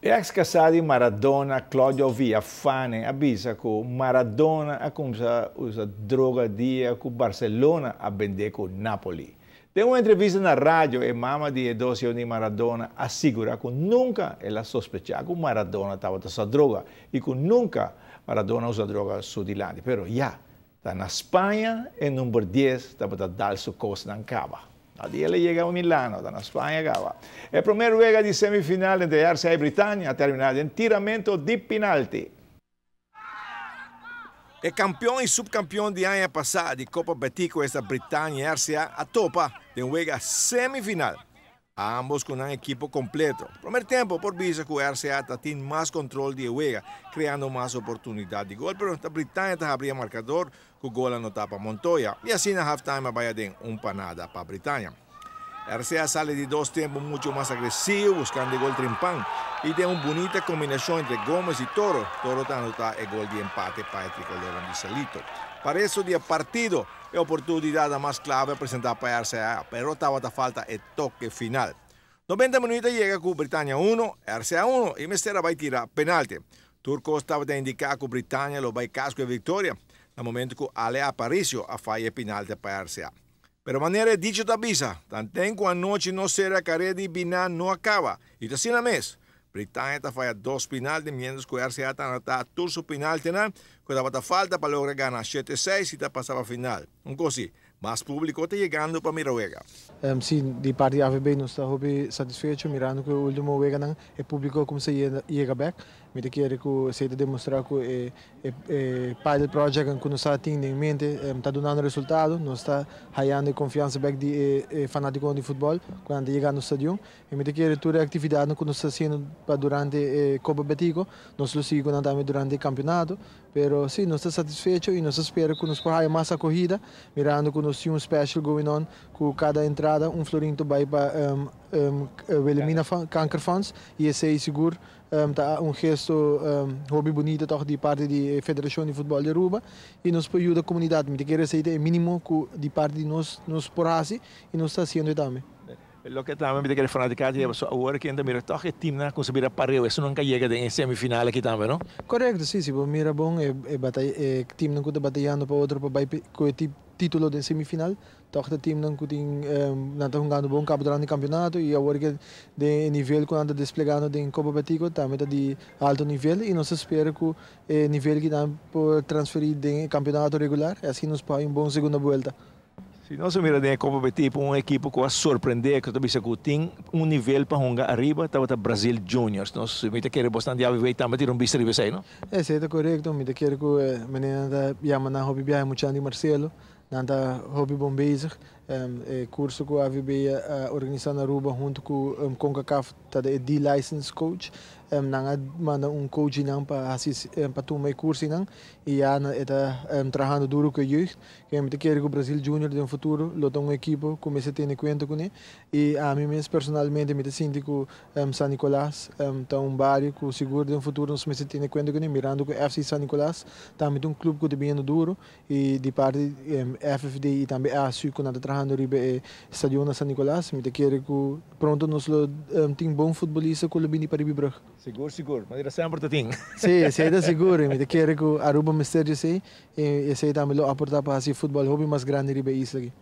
Ex casá di Maradona, Claudio Villafane, a bisa cu Maradona a cuminsa usa droga dia cu Barcelona a bende cu Napoli. Den un entrevista na radio, e mama di e dos di Maradona a sigura cu nunca el a sospecha cu Maradona tabata usa droga y cu nunca Maradona a usa droga su dilanti. Pero ya, ta na Spaña e number 10 tabata dal su cosnan caba. Dia el a yega Milano, ta na Spaña caba. E prome wega di semifinal entre RCA y Britannia a termina den tiramento di penalti. E campeon y subcampeon di aña pasa di Copa Betico, esta Britannia y RCA, a topa den wega semifinal. Ambos cu un ekipo completo. Prome tempo, por bisa cu RCA tin mas control di wega, creando mas oportunidad di gol, pero Britannia ta habri marcador cu gol anota pa Montoya. Y asina halftime a bay 1-0 pa Britannia. RCA a sali di dos tempo mucho mas agresivo, buscando gol trempan. Y tin un bunita combinacion entre Gómez y Toro. Toro ta anota e gol di empate pa e tricolor di Salito. Pa resto di partido, e oportunidad mas clave a presenta pa RCA, pero tabata falta e toke final. 90 minuut a yega cu Britannia 1, RCA 1 y mester a bay tira penalti. Tur cos tabata indica cu Britannia lo bay cas cu e victoria, na momento cu Ale Aparicio a faya penalti pa RCA. Pero manera e dicho ta bisa, tanten cu anochi no sera, careda di biná no a caba. Y asina mes, Britannia ta faya dos penalti, mientras cu RCA ta anota tur su penaltinan, cu tabata falta pa logra gana 7-6 y ta pasa pa final. Un cos, mas publico ta yegando pa mira wega. Si, di parti AVB nos ta hopi satisfecho, mirando cu e ultimo weganan e publico a cuminsa yega back. Mi ta kere cu esey ta demostra cu e pilot project cu nos tin den mente ta dunando resultado. Nos ta hayando confiansa back di e fanatico di futbol cuando yega na stadion. Y mi ta kere tur e actividad cu nos ta haciendo pa durante e Copa Betico, nos lo sigui tambe durante e campeonato. Pero si, nos ta satisfecho y nos ta spera cu nos por haya mas acogida, mirando cu nos tin un special going on, cu cada entrada un florin ta bay pa Wilhelmina Kanker Fonds y esey sigur ta un gesto hopi bunita toch di parti di Federacion di Futbol di Aruba y nos por yuda comunidad. Mi ta kere esey e minimo cu di parti di nos nos por haci y nos ta haciendo tambe. Loke tambe mi ta kere fanaticada di so awor cu mira toch e teamnan cu mira pareu, esey nunca yega den semifinal aki tambe, no? Correcto, si, bo mira bon e bataya, e teamnan cu ta batayando pa otro pa bay cu e titulo den semifinal, toch e teamnan cu tin nan ta hungando bon caba durante e campeonato y awor cu e nivel cu nan ta desplegando den Copa Betico tambe ta di alto nivel y nos ta spera cu e nivel cu nan por transferi den campeonato regular y asina nos por un bon segunda vuelta. Si nos mira den Copa Betico, un ekipo cu a sorprende, cu ta cu tin un nivel pa hunga ariba, tabata Brasil Juniors. Nos mi ta kere bosnan di AVB tambe tin un bista riba esey, no? Esey ta correcto, mi ta kere cu manera ta yama nan hopi biaha mucha di Marcelo, nan ta hopi bon bezig. E curso cu AVB a organisa na Aruba hunto cu CONCACAF ta e D-license coach. Nan a manda un coach nan pa haci pa tuma e curso nan y ya ta trahando duro cu e jeugd. Cu mi ta kere cu Brasil Junior den futuro lo ta un ekipo cu mester tene cuenta cu ne y ami mes personalmente mi ta sinti cu San Nicolas ta un bario cu sigur den futuro nos mester tene cuenta cu ne, mirando cu FC San Nicolas tambe ta un club cu ta biniendo duro y di parti FFD y tambe ASU cu nan ta trahando riba e stadion na San Nicolas, mi ta kere cu pronto nos lo tin bon futbolista cu lo bini pa Ribibrug. Sigur, sigur. Manera semper ta tin. Si, ta sigur. Mi ta kere cu Aruba mester esey y esey tambe lo aporta pa haci futbol hopi mas grandi riba isla aki.